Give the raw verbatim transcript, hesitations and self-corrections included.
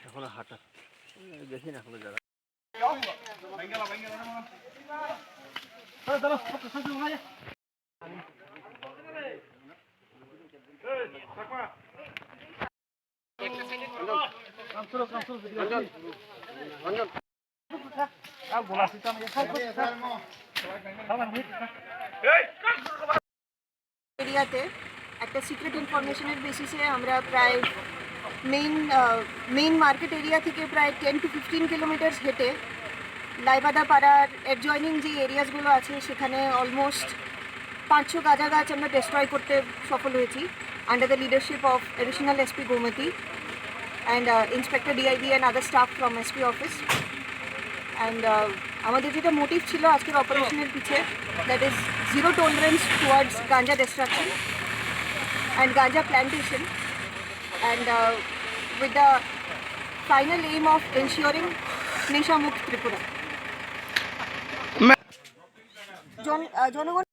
এখনো হাঁটা, দেখি না এখনো যারা। এরিয়াতে একটা সিক্রেট ইনফরমেশনের বেসিসে আমরা প্রায় মেইন মেইন মার্কেট এরিয়া থেকে প্রায় টেন টু ফিফটিন কিলোমিটার্স হেঁটে লাইবাদা পাড়ার অ্যাডজয়নিং যে এরিয়াসগুলো আছে সেখানে অলমোস্ট পাঁচশো গাঁজা গাছ আমরা ডিস্ট্রয় করতে সফল হয়েছি under the leadership of Additional S P Gomati and uh, Inspector D I B and other staff from S P office. And uh, আমাদের যেটা মোটিভ ছিল আজকের অপারেশনের পিছে, that is zero tolerance towards ganja destruction and ganja plantation and uh, with the final aim of ensuring Nesha Mukt Tripura. জন আহ, জনগণ